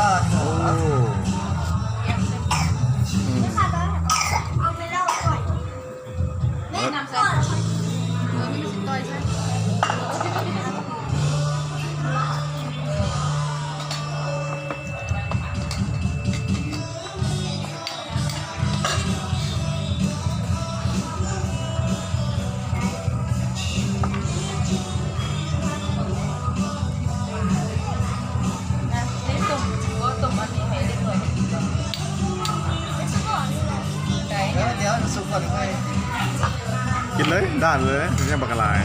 ໂອ້ ອືມ ເອົາໄປແລ້ວກ່ອນ ແມ່ນຳໃສ່ ເອີ ນີ້ມັນຊິຕ່ອຍໃສ່ ກິນເລີຍ ດ່ານເລີຍ ຍັງບັກຫຼາຍ.